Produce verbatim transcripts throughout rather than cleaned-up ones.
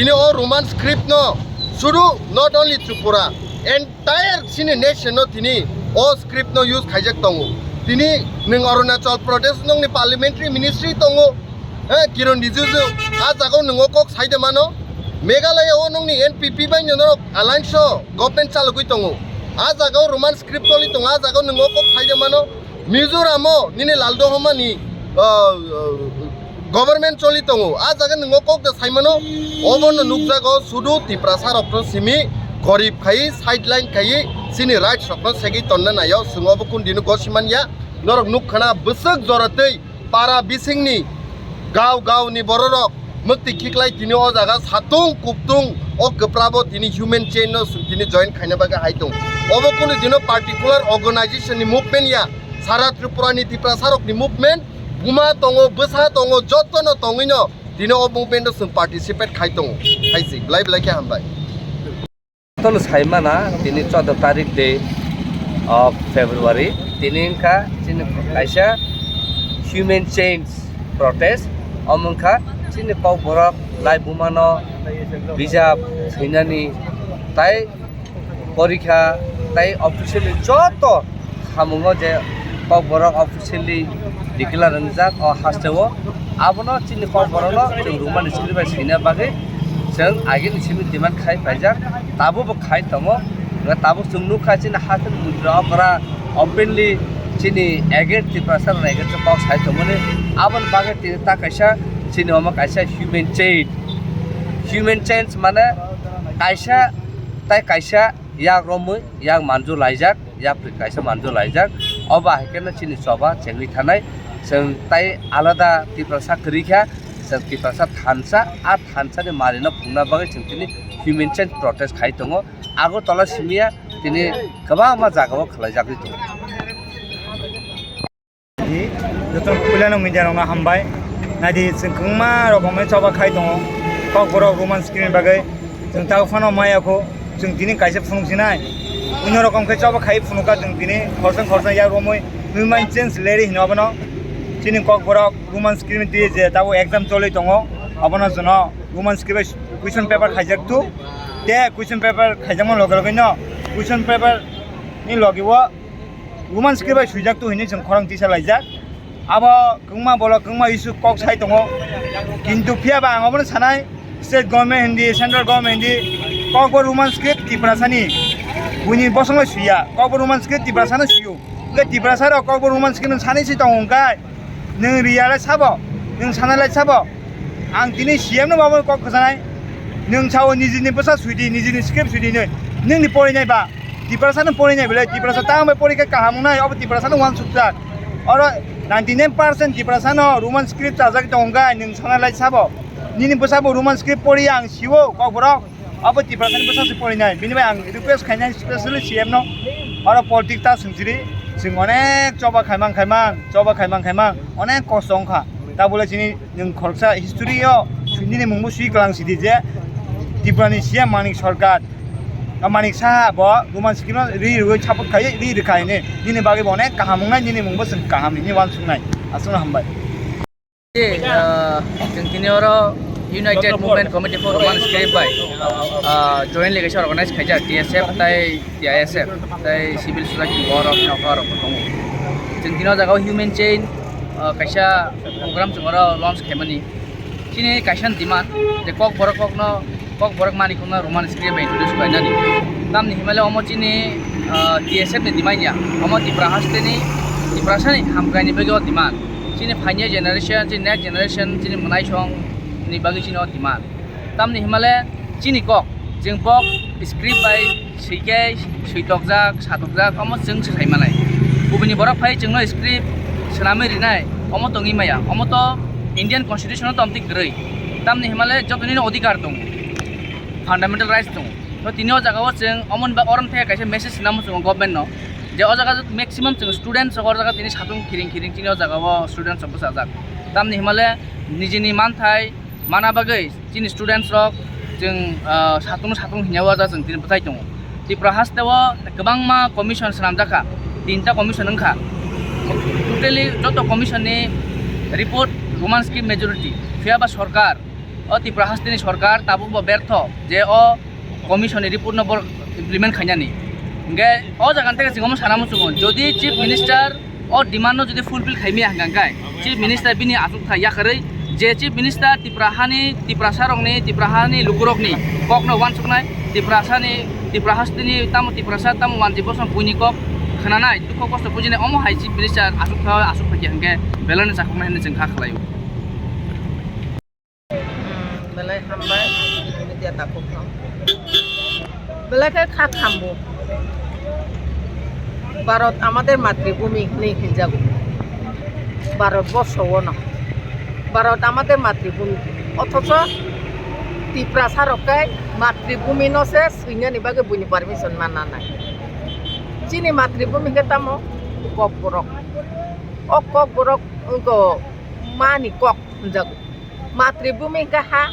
Tini o Roman script no sudu not only Tripura, entire chini nation no tini o script no use khaijak tongo. Tini nwng Arunachal Pradesh nongni parliamentary ministry tongo, he, Kiren Rijiju, a jaga o nwng o kok sai de mano. Meghalaya o nongni N P P bai no norok alliance o government chalogwi tongo. A jaga o Roman script choli tongo, a jaga o nwng o kok sai de mano. Mizoram o nini Lalduhoma ni, ah, ah, government choli tongo. A jaga nwng o kok de sai mano. Obo no nukjago sudu Tiprasa rok no simi gorib khai, sideline khai, chini rights rok no segwi tonna naio. Chwng obo kun dino gosi manya. Norok nuk khana bwswk jora tei para bisingni gao gao ni bororok mukti khiklai tini o jaga satung kuptung o kwprabo tini human chain no sung tini join khaina bagwi hai tong. Obo kunu dino particular organization ni movement ya, sara Tripura ni Tiprasa rok ni movement, buma tongo, bwsa tongo, joto no tongwi no tini o movement o sung participate khai tongo. Hai si, belai belai khe hambai. Tolo saimana tini choudo tarik de of February, tini wngkha chini kaisa human chain protest. Omo wngkha chini Kokborok laibumano bijap swinani tai porikha tai officially joto samungo je Kokborok officially declare wngjak o hasteo, abono chini Kokborokno chwng Roman script bai swina bagwi chwng agini simi demand khai paijak, tabukbo khai tongo. Tabuk chwng nukha chini haste mundra okra openly chini against Tiprasa rokni against kok sai tongmani, aboni bagwi tini ta kaisa chini omo kaisa human chain, human chain mane kaisa tai kaisa yak romwi yak manju laijak, yapri kaisa manju laijak. Obo hai kheno chini choba chengwi thanai. Chwng tai alada Tiprasa kwrwi kha, chwng Tiprasa thansa, a thansani malino phunukna bagwi chwng tini human chain protest khai tongo. Agartala simiya tini kwbangma jagao khwlaijagwi tongo. Di, joto puilano media rokno hambai. Naidi, chwng kwbangma rokomni choba khai tongo. Kokborok Roman script ni bagwi. Chwng tabuk phano maya kho. Chwng tini kaisa phunuk sinai. Uno rokom khe choba khai phunukha chwng tini. Khorsa khorsa yak romwi. Human chain leri hino abono. Chini Kokborok Roman script ni twi je tabuk exam choli tongo. Abono jono Roman script bai question paper khaijak tu. Te question paper khaijakma loge loge no question paper ni logi o Roman script bai swijak tu hinwi chwng khorang tisa laijak. Abo kwbangma bolok kwbangma issue kok sai tongo. Kintu phiya ba ang obono sanai, state government hindi, central government hindi, kokbo Roman script Tiprasani. Buini bosong bai swiya, kokbo Roman script Tiprasano swiyo. Hwnkhe Tiprasa rok kokbo Roman script sanai si tongo hwnkhe nwng riyalai sabo, nwng sanalai sabo. Ang tini C M no babo kok kwchanai. Nwng sao nijini bwsa swidi, nijini script swidi hinwi. Nwngni porinai ba? Tiprasa no porinai belai, Tiprasa tamo bai porikha kaham wngnai, obo Tiprasa no uansukjak. Oro ninety nine percent Tiprasa no Roman script chajak tongkha, nwng sanalai sabo. Nini bwsa bo Roman script poriya ang sio, kokborok. Abo Tiprasa ni bwsa se porinai. Bini bai ang request khainai specially C M no. Oro politics ta swngsiri, swng onek choba khaimang khaimang, choba khaimang khaimang, onek kosto wngkha. Tabole chini nwng khoroksa history o nini mungbo swi kwlang sidi je Tripura ni C M Manik Sarkar, ah, Manik Saha bo Roman script no ri rwi support khai ri rwkha hinwi nini bagwi bo onek kaham wngnai, nini mungbo chwng kaham hinwi uansuknai. Aswkno hambai. Ah, chwng tini oro United Movement Committee for Roman Script bai, ah, jointly kaisa organize khaijak T S F tai T I S F tai civil society borok nokha rok bo tongo. Chwng tini o jaga o human chain, ah, kaisa program chwng oro launch khaimani. Chini kaisa demand je kokborok kokno, kokborok manwi kokno Roman script bai introduce khlainani. Tamni himale omo chini, ah, T S F ni demand ya. Omo Tipra haste ni, Tiprasa ni hamkrai ni bagwi o demand. Chini phainai generation, chini next generation, chini mwnaisong ni bagwi chini o demand. Tamni himale chini kok, chwng bok script bai swikhe switokjak, satokjak, omo chwng se sai manai. Kubuni borok phai chwngno script swnamwi rinai, omo tongwi maya. Omo to Indian Constitution o tomtwi kwrwi. Tamni himale joto nini odhikar tongo, fundamental rights tongo. To tini o jaga o chwng omo ni ba-, oro thai kaisa message swnamo chwng government no, je o jaga maximum chwng students rok o jaga tini satung khiring khiring chini o jaga o students rok bwchajak. Tamni himale nijini manthai mana bagwi chini students rok chwng, ah, satung satung hinya o jaga chwng tini bwthai tongo. Tripura haste o kwbangma commission swnamjak kha, tinta commission wngkha. Totally joto commission ni report Roman script majority, phiya ba sorkar O Tripura hasteni sorkar tabuk bo bertho je o commission ni report no borok implement khainani. Hingke o jaga tei chwng omo sana muchungo, jodi Chief Minister o demand no jodi fulfill khaimaya hingka hingkai Chief Minister bini achuk thai yakarwi je Chief Minister Tripura hani, Tiprasa rokni, Tripura hani lukurokni kokno wansuknai, Tiprasani, Tripura hasteni tamo Tiprasa tamo wanji bosong buini kok khnanai, dukho kosto bujinai omo hai Chief Minister achuk thai, achuk thai hingke belai no chakoknai hinwi chwng kha khlaio. Hmm, belai hambai, media takhuk no. Belai khe kha khambo. Bharat amader matribhumi hinwi hinjago. Bharat borsho ono. Bharat amader matribhumi. Othocho Tiprasa rok khe matribhumi no se swinani bagwi buini permission manna nai. Chini matribhumi khe tamo Kokborok. O Kokborok wngkha mani kok hinjago. Matribhumi hingkha ha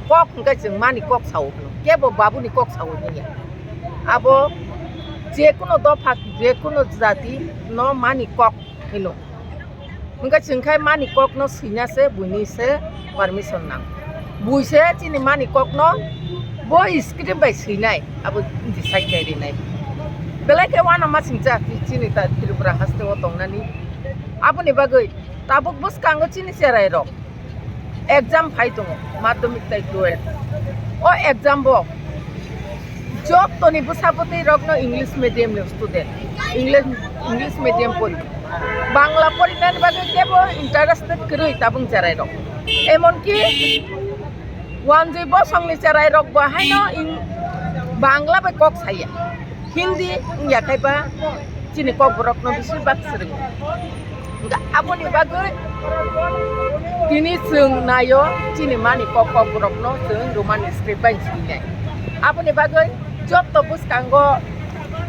kok hingkha chwng mani kok sao hwno. Kebo babuni kok sao hinya. Abo jekuno dopha, jekuno jati no mani kok hino. Hingkha chwng khai mani kok no swina se buini se permission nang. Bui se chini mani kok no bo script bai swinai, abo decide khai rinai. Belai khe uanama singcha chini ta Tripura haste o tongnani. Aboni bagwi tabuk bwskango chini cherai rok exam phai tongo, madhyamik tai twelve. O exam bo jottoni bwsa bwtwi rokno English medium ni student, English, English medium pori. Bangla porinani bagwi kebo interested kwrwi tabuk cherai rok. Emonki wanjwi bosongni cherai rok bo haino in-, Bangla bai kok saya. Hindi wngya khai ba chini Kokborok no bisi bak swrwngo. Hingkha aboni bagwi tini chwng naio chini mani kok Kokborok no chwng Roman script bai swinai. Aboni bagwi jotto bwskango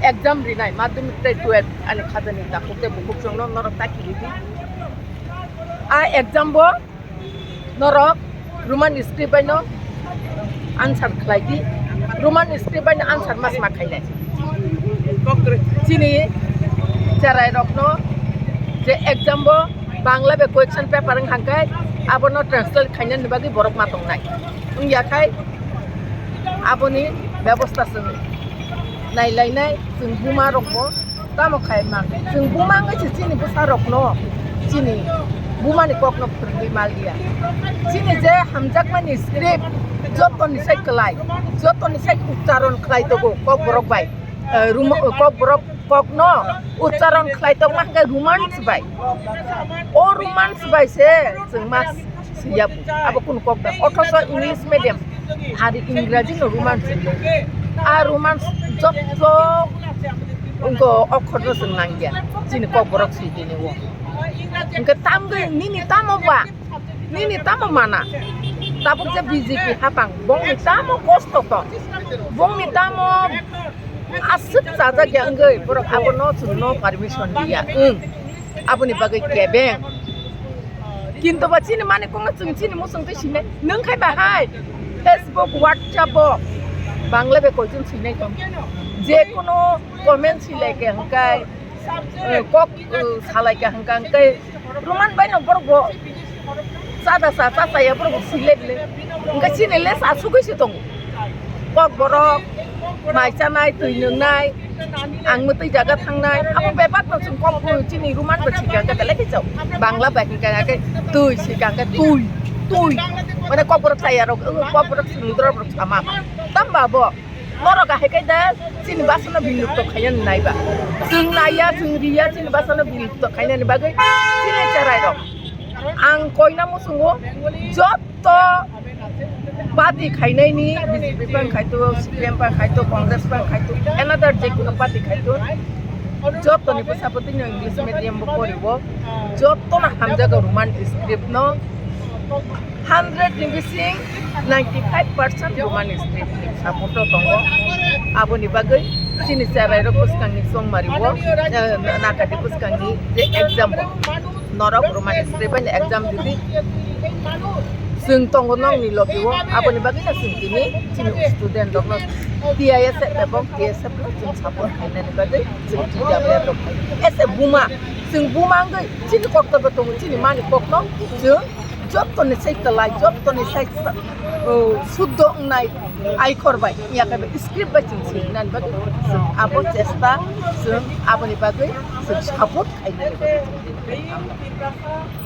exam rinai madhyamik tei twelve ani khajani takhuk tei bukhuk chwngno norok ta kiridi. A exam bo norok Roman script bai no answer khlai di, Roman script bai no answer ma sma khainai. Chini cherai rok no je exam bo Bangla bai question paper wng hangkai abono translate khainani bagwi borok ma tongnai. Wngya khai aboni bebosta chwng nailainai, chwng buma rok bo tamo khai man. Chwng buma wngwi se chini bwsa rok no, chini buma ni kok no phwrwngwi mal ya. Chini je hamjakmani script joto ni sai kwlai, joto ni sai uchcharon khlai tongo Kokborok bai. Eh, Roma-, Kokborok kok no uchcharon khlai tongma hwnkhe Romans bai. O Romans bai se chwng ma siya bu. Abo kunu kok da. Othocho English medium. Ari Ingraji no Romans. A Romans jotto wngkha okhor no chwng nangya. Chini Kokborok swi tini o. Hwnkhe tamgwi nini tamo ba? Nini tamo mana? Tabuk je B J P hapang. Bongni tamo kosto tong. Bongni tamo aswk chajak ya wngwi borok abono chwngno permission liya. Wng. Aboni bagwi kebeng. Kintu ba chini mani kokno chwng chini muchung twi sinai. Nwng khai ba hai Facebook, WhatsApp o Bangla bai koichung sinai tong. Je kono comment silai khe hwnkhe, eh, kok, eh, salai khe hwnkhe, hwnkhe Roman bai no borok bo chada sa, cha chaya borok bo silai le. Hwnkhe chini le sa sugui se tongo. Kokborok, mai chanai, twi nwngnai, ang mwtwi jaga thangnai, abo bebak no chwng kok bo chini Roman bai swikang khe belai khe chao. Bangla bai hwnkha khe twi swikang khe twi, twi. Mane Kokborok chaya rok, Kokborok swrwngdra rok sama. Tamba bo norok ahai khe da chini basa no bilupto khaina nai ba. Chwng naiya, chwng riya, chini basa no bilupto khaina ni bagwi chini cherai rok. Ang koina muchungo jotto party khainaini, B J P pang khaito, C P M pang khaito, Congress pang khaito, another je kono party khaito, jottoni bwsa bwtwino English medium bo poriwo, jottono hamjago Roman script no, hundred ni bising ninety five percent Roman script ni support o tongo. Aboni bagwi chini cherai rok bwskangni chongmari o, eh, nakadi bwskangni je exam o norok Roman script bai exam ridi. Chwng tongo nokni logi o, aboni bagwi no chwng tini chini student rok no T I S F ebong T S F no chwng support khainani bagwi chwng T W F rok khai. Ese buma, chwng buma wngwi chini kokto bo tongo, chini mani kokno chwng Jottoni sai kwlai, jottoni sai, o, suddo wngnai aikhor bai, ya khe script bai chwng swinani bagwi chwng abo chesta, chwng aboni bagwi chwng support khainani bagwi.